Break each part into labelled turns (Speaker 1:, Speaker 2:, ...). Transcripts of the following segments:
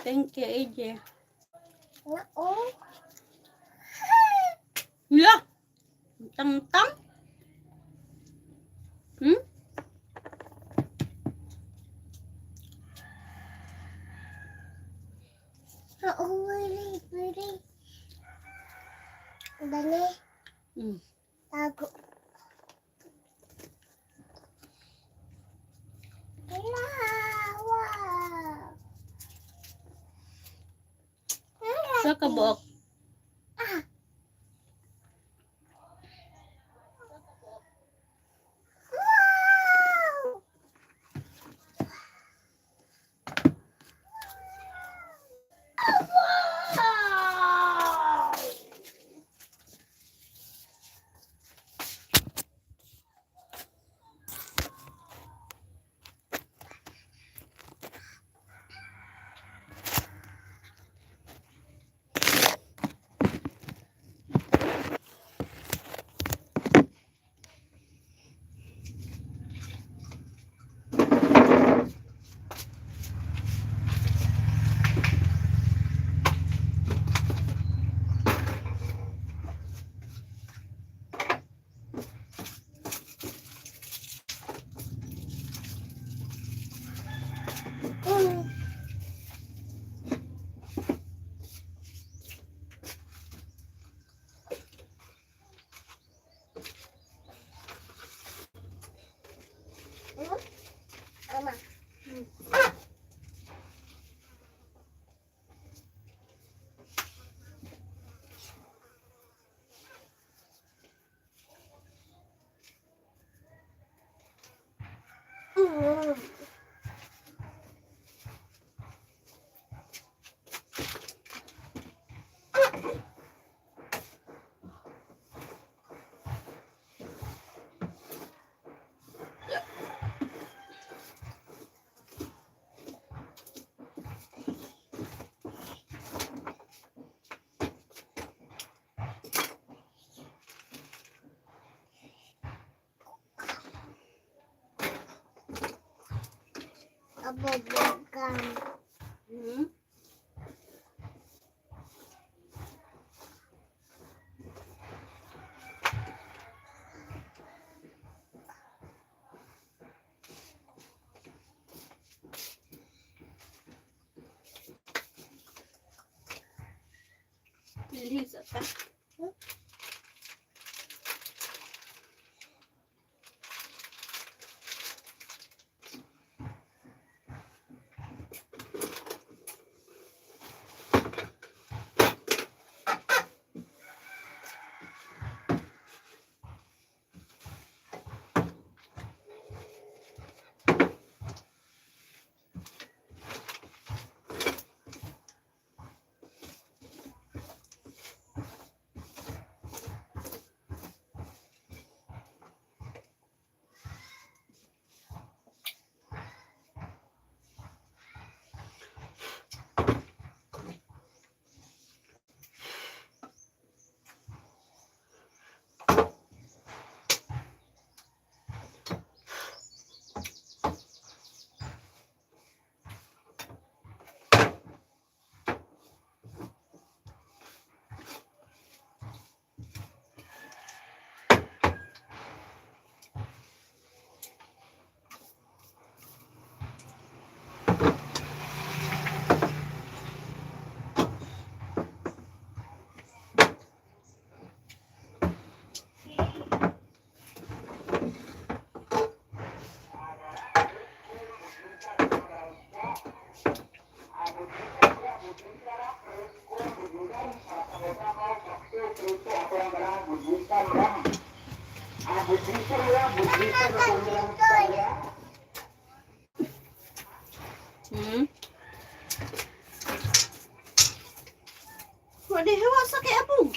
Speaker 1: Thank you, AJ.
Speaker 2: Oo.
Speaker 1: La! Tang-tang? Hmm?
Speaker 2: Oo, wili, wili. Dali, tago. Wow!
Speaker 1: Sa kabuok.
Speaker 2: Ah! Wow! Wow! Ama. Abubugan.
Speaker 1: Bilis ta. Wala hawa sa kay abog.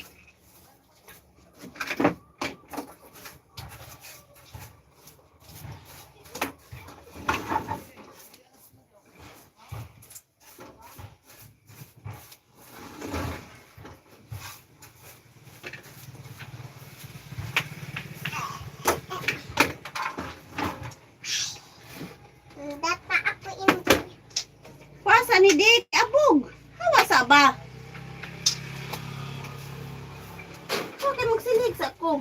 Speaker 2: Data ako hindi.
Speaker 1: Pasa ni Dick abog. sa ba? Bakit magsilhig sa ko?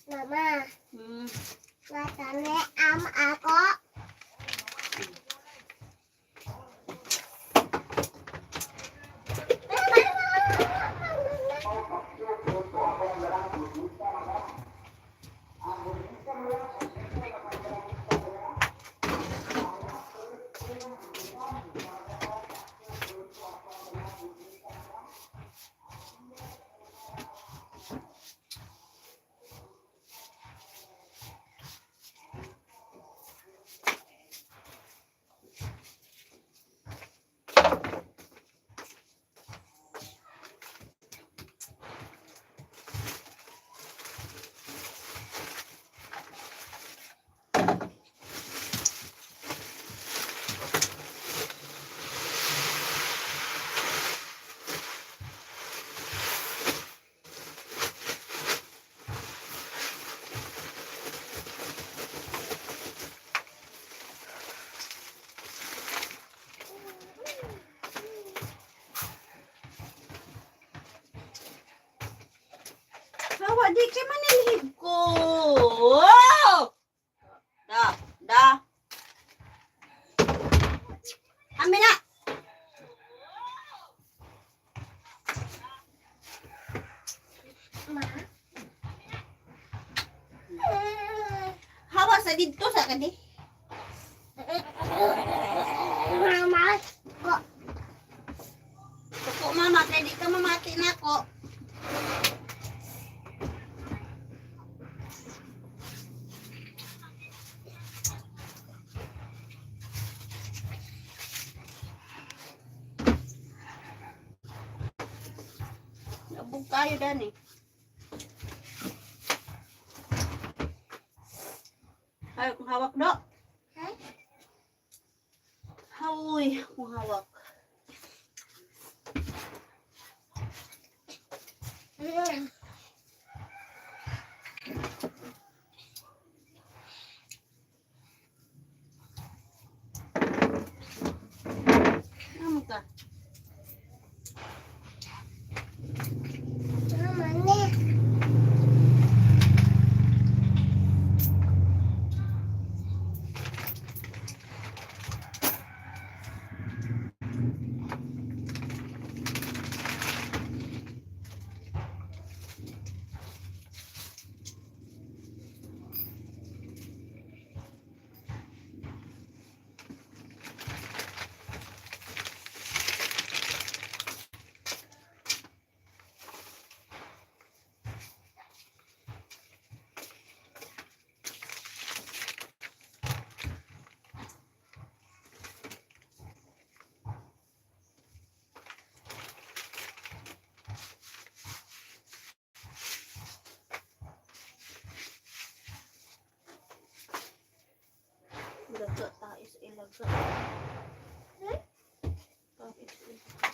Speaker 2: Mama, matane am ako.
Speaker 1: Hawa, di kay manilhig ko. Da, da. Amin na.
Speaker 2: Ma.
Speaker 1: Hawa sa didto sa kani.
Speaker 2: Mama, ko.
Speaker 1: Tuko mama kay di ka mamati nako. Nabog tayo dani. Ay, kung hawak do.
Speaker 2: Ha?
Speaker 1: Hoy, kung hawak. Ano ka?
Speaker 2: Mama ni.
Speaker 1: Ilaga tayo sa ilaga.
Speaker 2: Hmm?
Speaker 1: Tayo sa ilaga.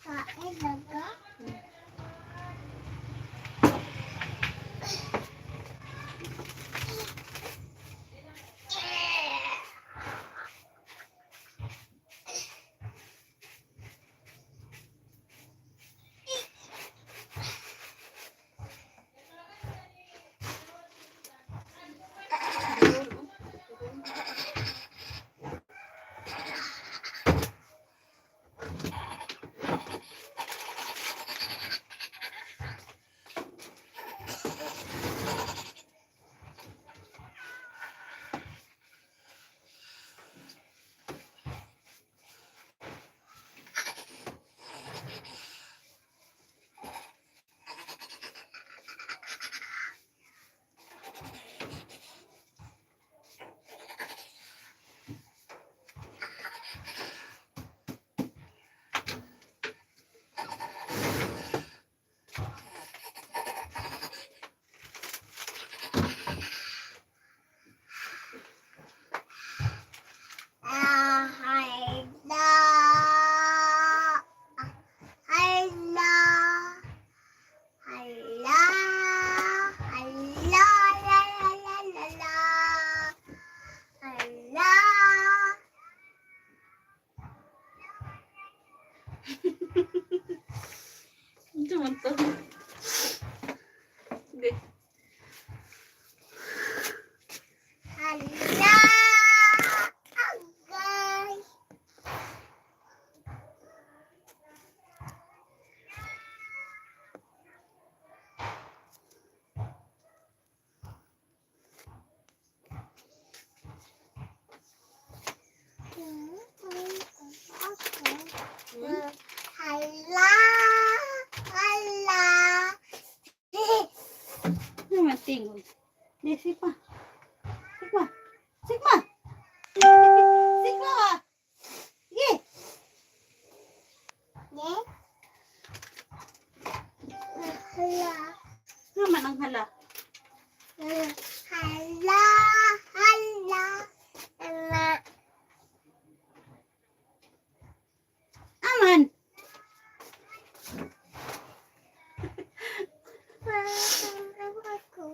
Speaker 2: Kain daga.
Speaker 1: Ito man to. Sige.
Speaker 2: Hala! Agay! Hala! Hala!
Speaker 1: Ano man tingog? Di, sigma. Sigma. Sigma! Sigma ba? Sige.
Speaker 2: Ne? Hala.
Speaker 1: Ano man ang hala?
Speaker 2: Hala, hala, hala.
Speaker 1: Aman!
Speaker 2: Ako.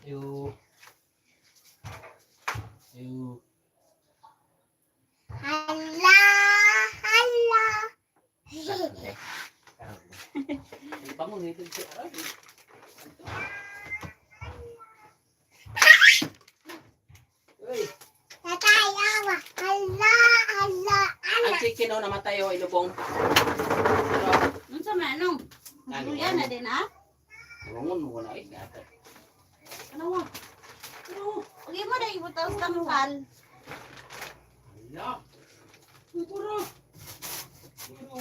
Speaker 3: Ayo. Ayo.
Speaker 2: Hala, hala.
Speaker 3: Bangon nito siya. Ay. Uy,
Speaker 2: Tatayawa. Hala, hala,
Speaker 3: ang
Speaker 2: hala.
Speaker 3: chicken oh, namatay oh, ilubong. Pero,
Speaker 1: Unsa man anong? Luya na din ah.
Speaker 3: bangon mo na eh. Gata. Ano wa? Ano?
Speaker 1: Huwag mo na ibutaw sa tangkal.
Speaker 3: Hala. Uy, puro. Puro.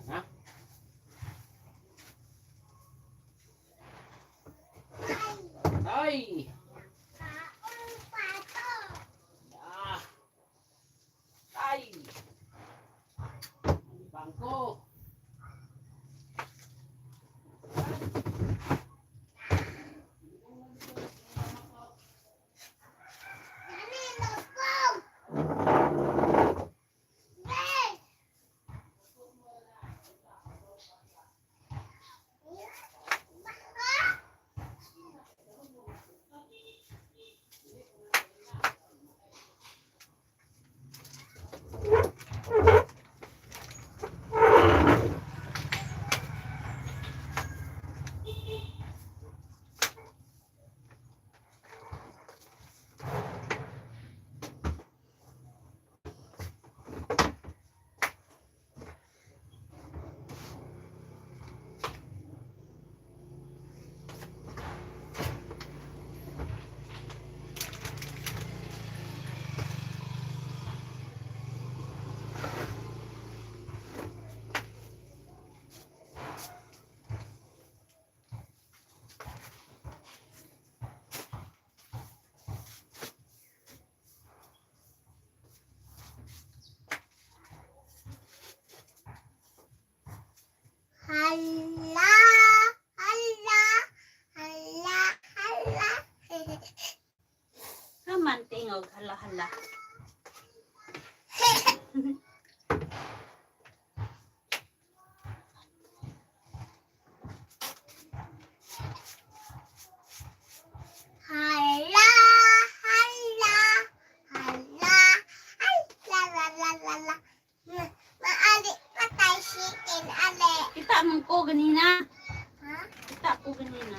Speaker 3: Ha? Ay!
Speaker 2: Kaon pa to.
Speaker 3: Ah. Ay! Bangko.
Speaker 2: Dali, lubong. Be. Baka. Hala, hala, hala, hala.
Speaker 1: Aman tingog hala-hala.
Speaker 2: Hala, hala, hala, ay, la, la, la, la, la. Maali patay chicken, ale.
Speaker 1: Kita man ko ganina.
Speaker 2: Ha?
Speaker 1: Kita ko ganina.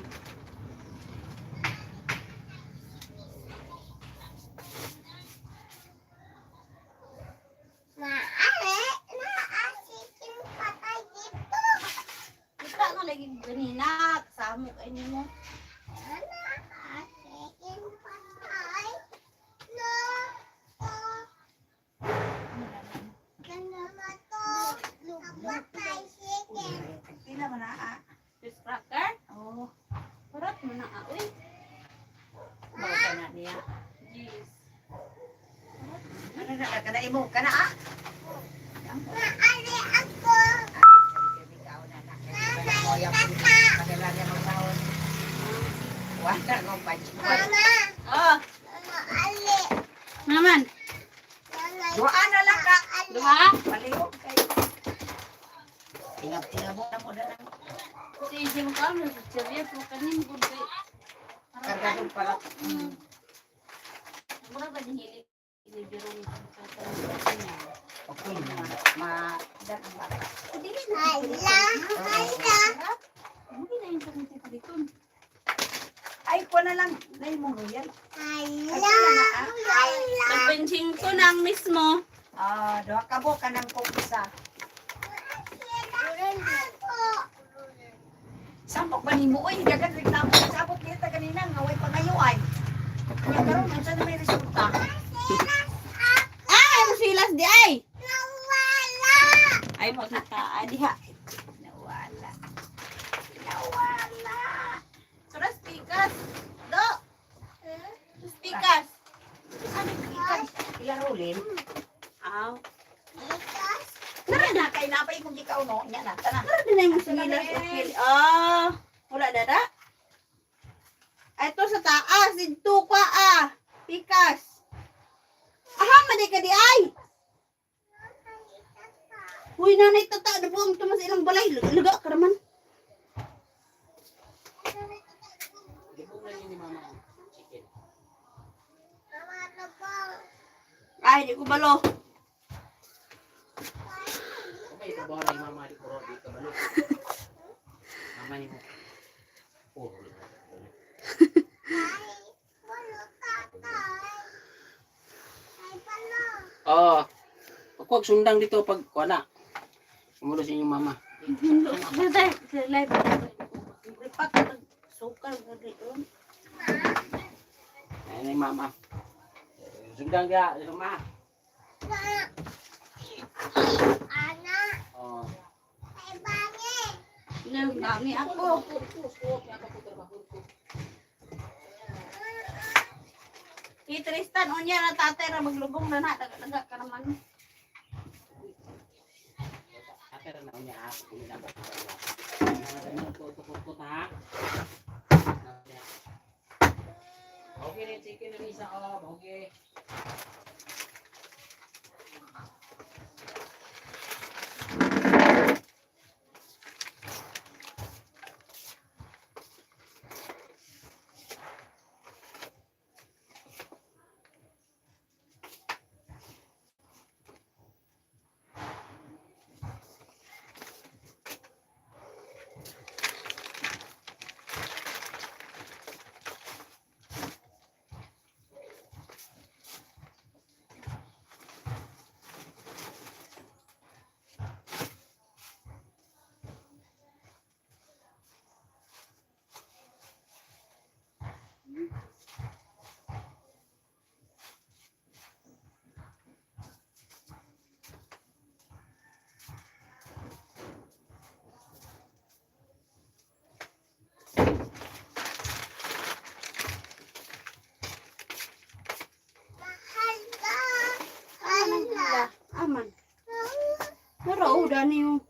Speaker 2: Maali, naa chicken patay dito.
Speaker 1: Kita ko lagi ganina. Kasamo kay nimo.
Speaker 2: Naa chicken patay. No, oh. Kanama to, patay chicken.
Speaker 4: Pila man na ah.
Speaker 1: Fish cracker.
Speaker 4: Oh,
Speaker 1: Parat mo na ah. Uy.
Speaker 4: baga na niya.
Speaker 1: Jeez.
Speaker 4: Ano na kana imo kana ah.
Speaker 2: Maali ako.
Speaker 4: Wala kong pansin.
Speaker 2: Mama,
Speaker 1: Oh,
Speaker 2: maali.
Speaker 1: naman.
Speaker 2: Nanay,
Speaker 4: Duha na lang ka.
Speaker 2: maali.
Speaker 1: Duha.
Speaker 4: Palihog kayo. Tingab-tingab mo na mo na lang.
Speaker 1: Sige mo ka mo sa po kanin gud kay.
Speaker 4: Kargadong para.
Speaker 1: Mura ba din hili?
Speaker 4: Okay na. Ma dan ang bata.
Speaker 2: Hala, hala.
Speaker 1: Hindi na yung sakit sa likod.
Speaker 4: Ay, kuha na lang. Nay mo royal.
Speaker 2: Hala, hala.
Speaker 1: Pagbenching ko nang mismo.
Speaker 4: Ah, duha ka bo kanang kog isa.
Speaker 2: Ako.
Speaker 4: Sampok ba nimo oy dagan reklamo sabot niya ta kanina nga way pangayo ay. Nya karon unsa na may resulta?
Speaker 1: Ay, musilas di ay.
Speaker 2: Nawala.
Speaker 1: Ay, pagkataa diha.
Speaker 4: Nawala. Nawala.
Speaker 1: Suras pikas. Do. Pikas.
Speaker 4: Ano ikan? Ila rolin.
Speaker 1: Aw.
Speaker 2: Ikas.
Speaker 4: Nara na kay napay imong gikaw no nya na tana.
Speaker 1: Tara din na yung musilas. Okay. Ah, wala dada. Ito sa taas, dito ka ah. Pikas. Aha, mali ka di ay. Uy, nanay tata, nabuang tumas ilang balay. Luga ka naman.
Speaker 3: Libong na ni mama ang chicken.
Speaker 2: Mama, lubong.
Speaker 1: Ay, di ko balo.
Speaker 3: Kung may trabaho na yung mama di ko di ka balo. Mama ni mo. Oh,
Speaker 2: Ay, walo tatay. Ay, palo.
Speaker 3: Oh. Pagkuwag sundang dito pag kuha na. Sumulo sa inyong mama. Ayan na yung mama. Sundang dia, mama.
Speaker 2: Na. Ana.
Speaker 3: Oh.
Speaker 2: Ay, bangi.
Speaker 1: Nagdami ako. Si Tristan, unya na tatay ra maglubong na na. Daga ka naman.
Speaker 3: Ate ra na unya ha. Unya na ba? Ko ha. Okay na yung chicken na isa oh. Okay.
Speaker 2: Hala. Hala.
Speaker 1: Aman. Pero oh, dani yung.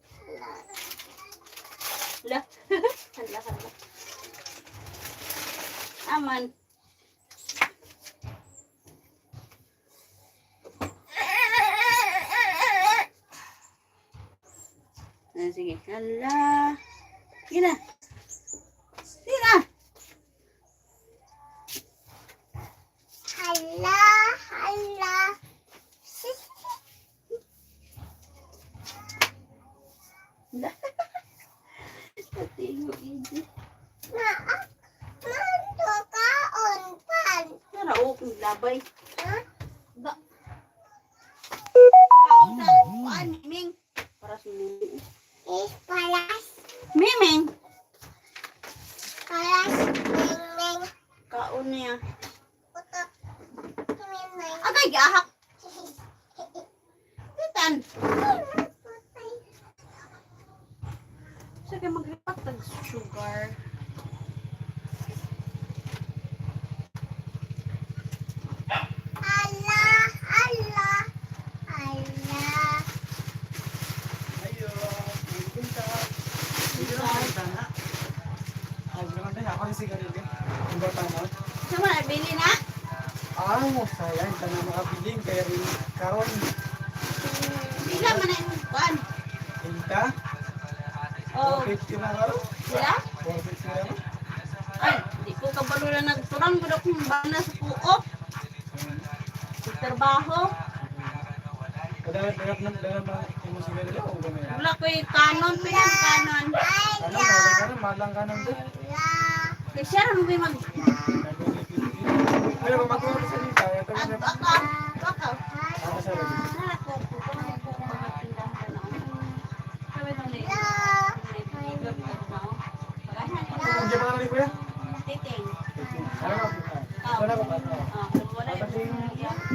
Speaker 1: La. Hala, hala. Aman. Ah, sige. Hala. Sige na. Sige na.
Speaker 2: Hala. Hala.
Speaker 1: Patingo, hindi.
Speaker 2: Na. Manto kaon pan.
Speaker 1: Nara, oh, kung labay.
Speaker 2: Ha?
Speaker 1: Da. Kaon sa kuan, Miming. Para sa Miming.
Speaker 2: Is palas.
Speaker 1: Miming.
Speaker 2: Palas. Ming ming.
Speaker 1: Kaon niya.
Speaker 2: Utot. Ming ming.
Speaker 1: Agay, gahak. Titan. Sige, magripat tag sugar.
Speaker 2: Hala. Hala. Hala.
Speaker 5: Ayo, punta. Hindi na makita na. Ay, naman tayo. Ako rin sigarilyo. Ang bata na.
Speaker 1: Sama na, bili na.
Speaker 5: Ah, mo sayang ka na makabiling kaya rin karon.
Speaker 1: Pila man na yung kuan.
Speaker 5: Inta,
Speaker 1: Oh,
Speaker 5: 450 na karon.
Speaker 1: sila?
Speaker 5: 450 na karon.
Speaker 1: Ay, di ko kabalo na nagtutok. Kurang gud akong bana sa co-op. Sa trabaho.
Speaker 5: Dagat dagat na dagat ba imo sigarilyo o gamay?
Speaker 1: Wala ko'y kanon, pinang kanon.
Speaker 5: Ano, wala ka na, malang ka nang doon.
Speaker 1: Kay siya ra mo mag
Speaker 5: Pero kung matuwa sa inyo, kaya ito
Speaker 1: Ako,
Speaker 5: na.
Speaker 1: ako, ako.
Speaker 5: Ako sa gabi.
Speaker 1: Nara ko, kung ko mga tindahan ko na. Sabi nung ni.
Speaker 5: Kung di pa ka na kuya?
Speaker 1: Titing.
Speaker 5: Ano ka? Wala ko pa.
Speaker 1: Ah, wala
Speaker 5: Pati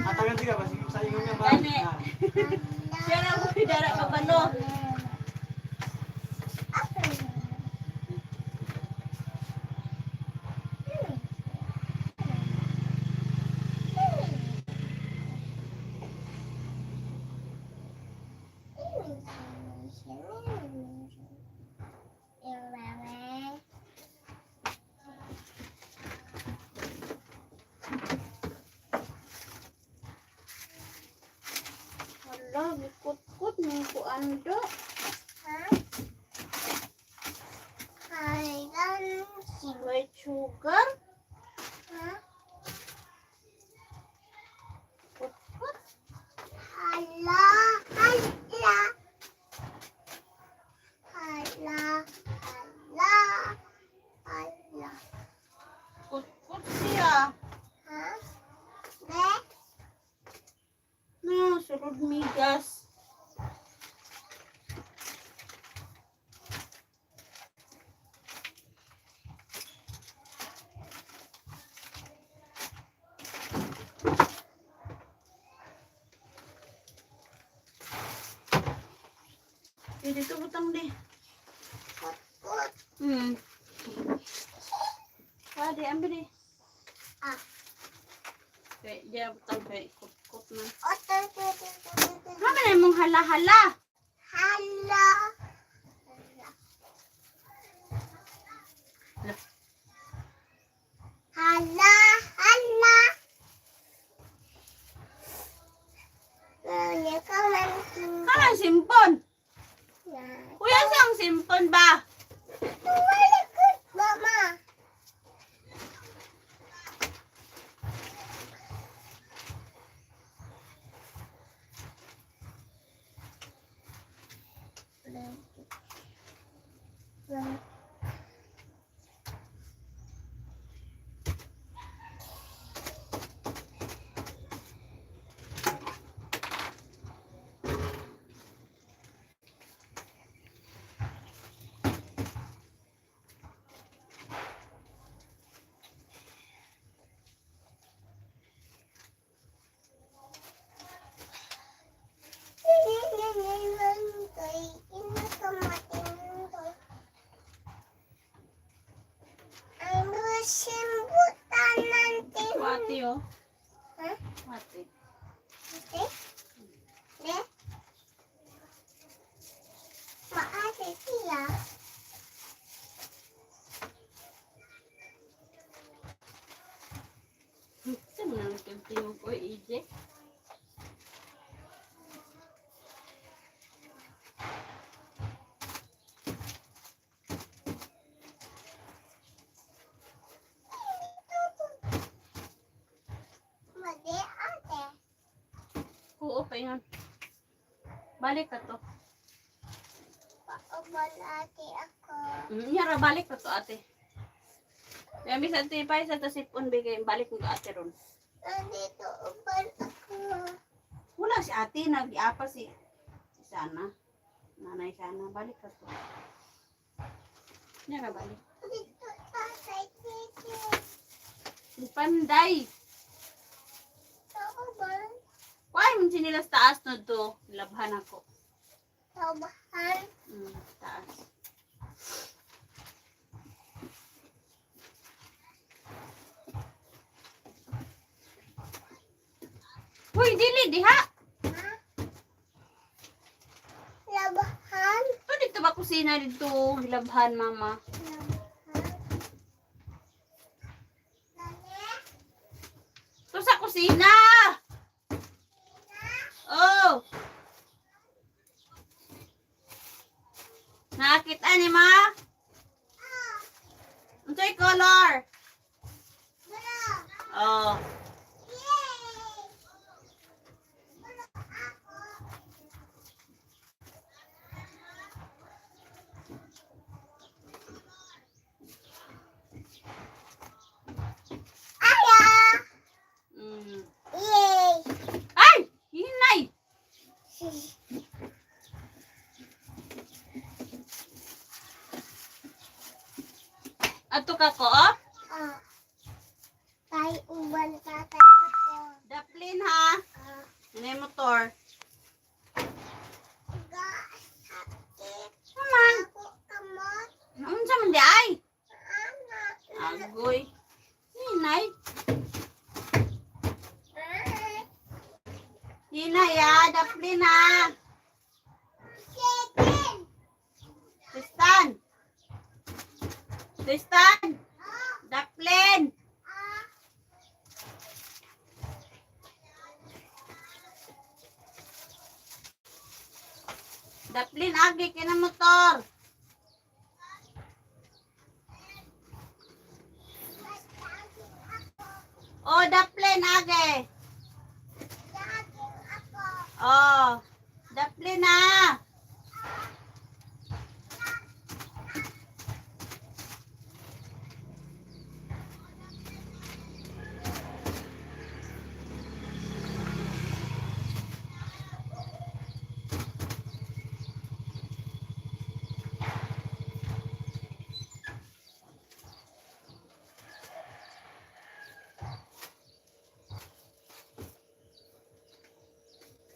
Speaker 5: atagan siya kasi sa ingon niya ba?
Speaker 1: Gani. Siya ra mo dara kabalo. Wala, gikut-kut ni ko ando. White sugar. Kut-kut.
Speaker 2: Hala, hala. Hala, hala, hala.
Speaker 1: Kut-kut siya.
Speaker 2: Ha? Be?
Speaker 1: No, sulod migas. Eh, dito butang di.
Speaker 2: Kut, kut.
Speaker 1: Pwede, ambil di.
Speaker 2: Ah.
Speaker 1: Kaya, diyan butang kay kut-kut na.
Speaker 2: Oto, tu, tu, tu, tu, tu.
Speaker 1: Kami na mong hala-hala.
Speaker 2: Hala. Hala, hala. Ngunit ka man
Speaker 1: Kanang simpon.
Speaker 2: na.
Speaker 1: Kuya, saan simpon ba?
Speaker 2: Tumalikod, mama.
Speaker 1: Wati, oh.
Speaker 2: Ha?
Speaker 1: Wati.
Speaker 2: Maate siya.
Speaker 1: Saan mo naman kang tingog ko, EJ?
Speaker 2: Mali ate.
Speaker 1: Oo, paingon. Balik ka to.
Speaker 2: Paubol ate ako.
Speaker 1: Yara, balik ka to, ate. Kaya bisan ito pa isa to sipon bigay balik mo ka ate ron.
Speaker 2: Nandito ubol ako.
Speaker 1: Wala si ate, nag-iapa si sana. Nanay sana, balik ka to. Yara, balik.
Speaker 2: Dito tatay titi.
Speaker 1: Panday.
Speaker 2: Paubol.
Speaker 1: Why man sinilas taas no to? Labhan ako.
Speaker 2: Taubahan.
Speaker 1: Taas. Uy, dili diha.
Speaker 2: Ha? Labahan.
Speaker 1: To dito ba kusina dito? Labhan mama.
Speaker 2: Labahan. Nani?
Speaker 1: To sa kusina. Oh. Nakita ni ma?
Speaker 2: Ah,
Speaker 1: Unsay color?
Speaker 2: brown.
Speaker 1: Oh.
Speaker 2: Yay! Ako. Aya! Yay!
Speaker 1: Ay! Hinay! Ato ka ko, oh?
Speaker 2: Ah. Tay uban tatay ako.
Speaker 1: Daplin, ha?
Speaker 2: Ah.
Speaker 1: Ano yung motor?
Speaker 2: Ga sakit.
Speaker 1: Naman.
Speaker 2: Ako kamot.
Speaker 1: Unsa man di ay?
Speaker 2: Ana.
Speaker 1: Agoy. Hinay.
Speaker 2: Ah.
Speaker 1: Hinay, ah. Daplin, ha?
Speaker 2: Chicken.
Speaker 1: Tristan. Tristan.
Speaker 2: Ah.
Speaker 1: Daplin.
Speaker 2: Ah.
Speaker 1: Daplin, agi kay na motor. Oh, daplin, agi.
Speaker 2: Daging ako.
Speaker 1: Oh, daplin na.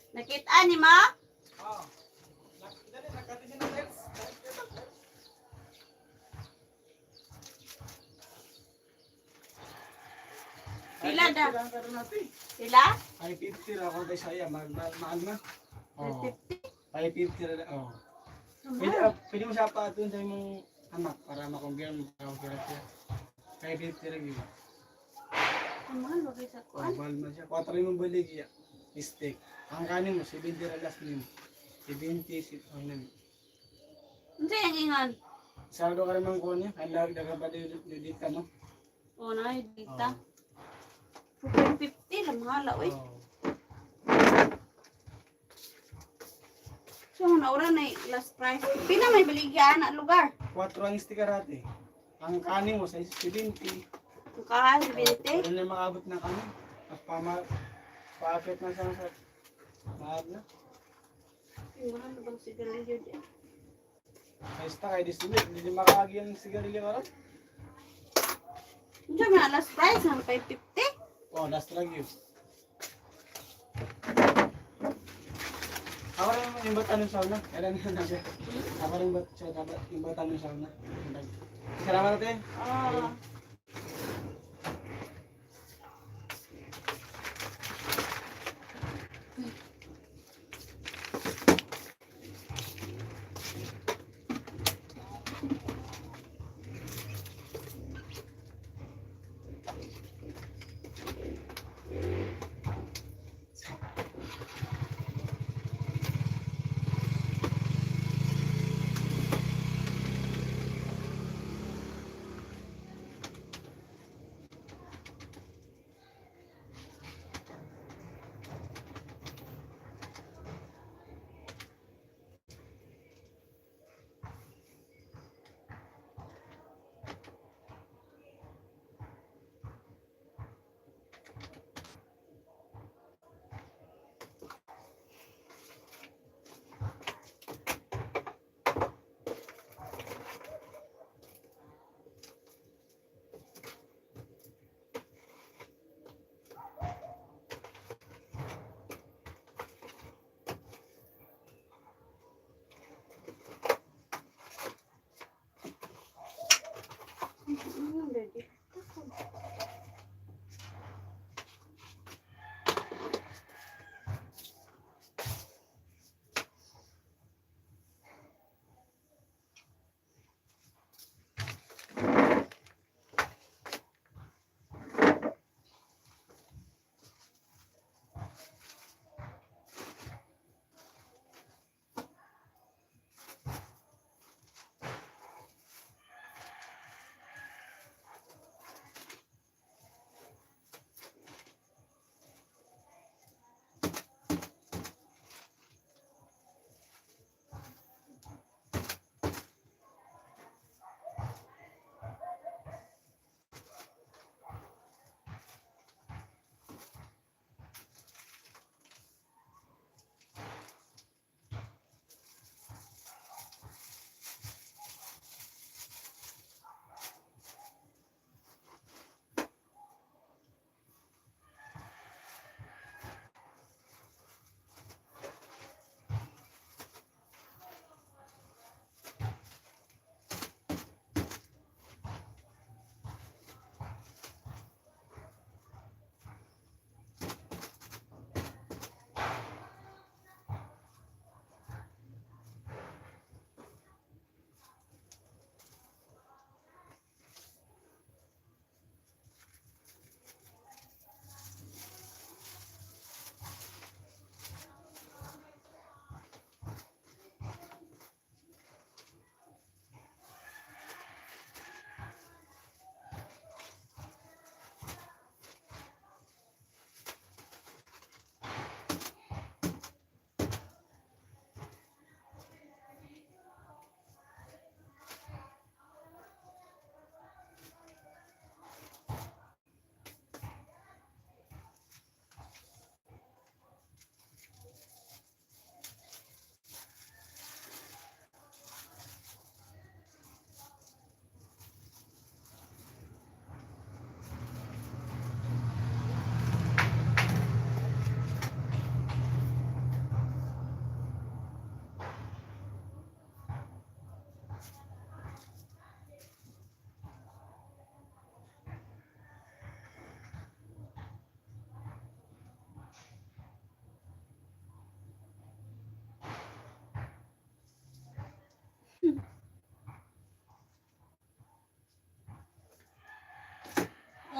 Speaker 1: Nakita ni mo?
Speaker 5: Oh. Dali, nagkati siya ng tiles.
Speaker 1: Pila da?
Speaker 5: Ang karon natin.
Speaker 1: Sila?
Speaker 5: 550 ra ako kay saya, mahal ma. Oh. 550 ra. Oh. Pwede, pwede mo siya paatun sa imong anak para makumbyan mo para okay ra siya. 550 ra gyud.
Speaker 1: Ang mahal ba sa
Speaker 5: Oh,
Speaker 1: kuan?
Speaker 5: mahal man siya. 4 imong baligya. Mistake. Ang kanin mo 70 ra last nimo. 70 si oh, nan.
Speaker 1: Unsa yung ingon?
Speaker 5: Sarado ka naman ko niya. Ang lag daga pa dito no.
Speaker 1: Oh, na dita. 450 lang mahal oy.
Speaker 5: Oh.
Speaker 1: So naura na yung last price. Pina may baligya na lugar.
Speaker 5: 4 ang sticker ate. Ang kanin mo sa 70.
Speaker 1: Ang kahan 70.
Speaker 5: Wala na makaabot na kami. At paakit na siya sa mahal na.
Speaker 1: Ang mahal na bang sigarilyo di?
Speaker 5: Ayos ta kay disulit. Hindi na makaagi ang sigarilyo karon.
Speaker 1: Unsa man ang last price ang 550?
Speaker 5: Oh, last lang yun. Ako rin yung bata ng sauna. Kailan yun na siya. Ako rin bat siya dapat yung bata ng sauna. Salamat natin.
Speaker 1: Oh. Ano ready?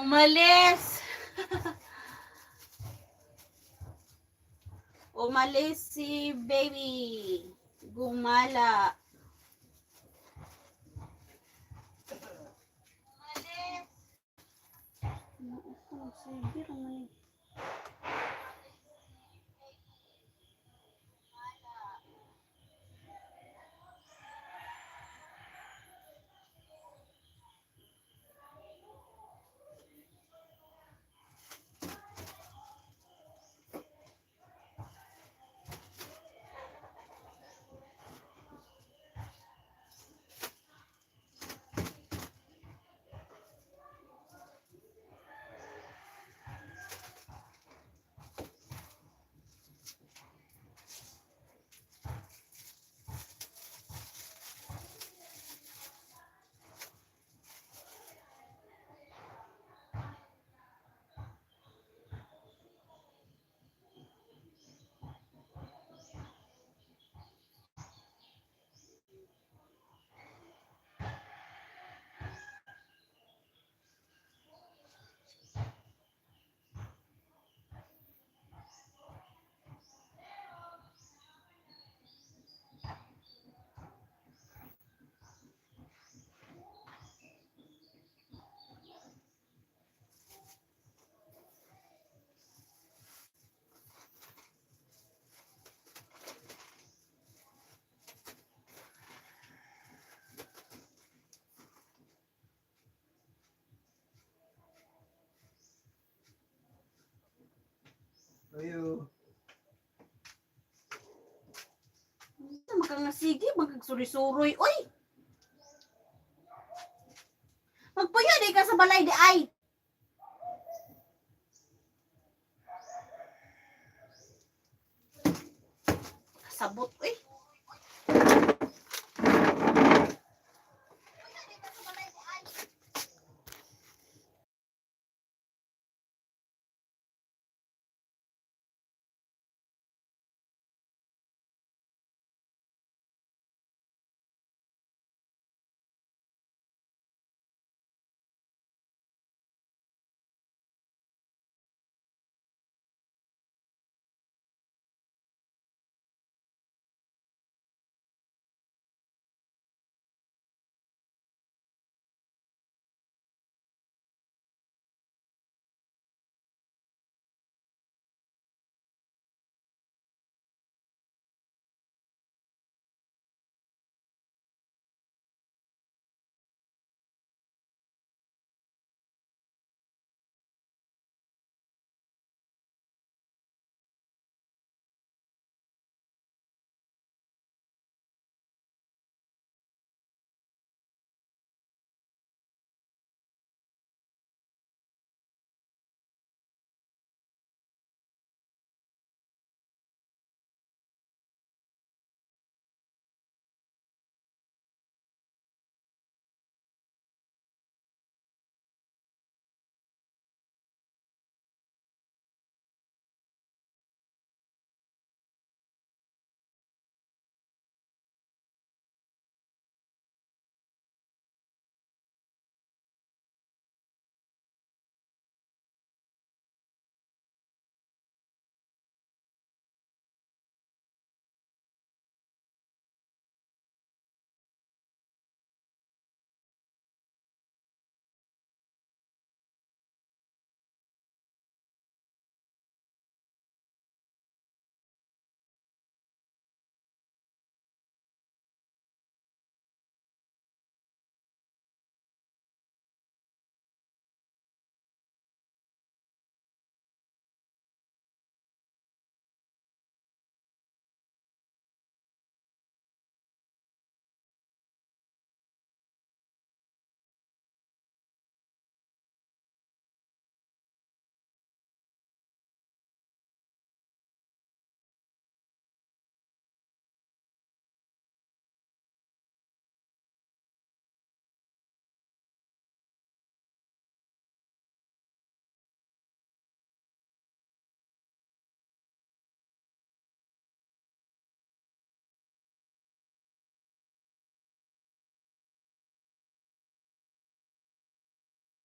Speaker 1: Umalis. Umalis si baby. Gumala. Umalis. Sige, ramay.
Speaker 5: Ayo.
Speaker 1: Makangasigi, magkagsuri-suroy. Uy! Magpuyo di ka sa balay di ay. Kasabot, uy.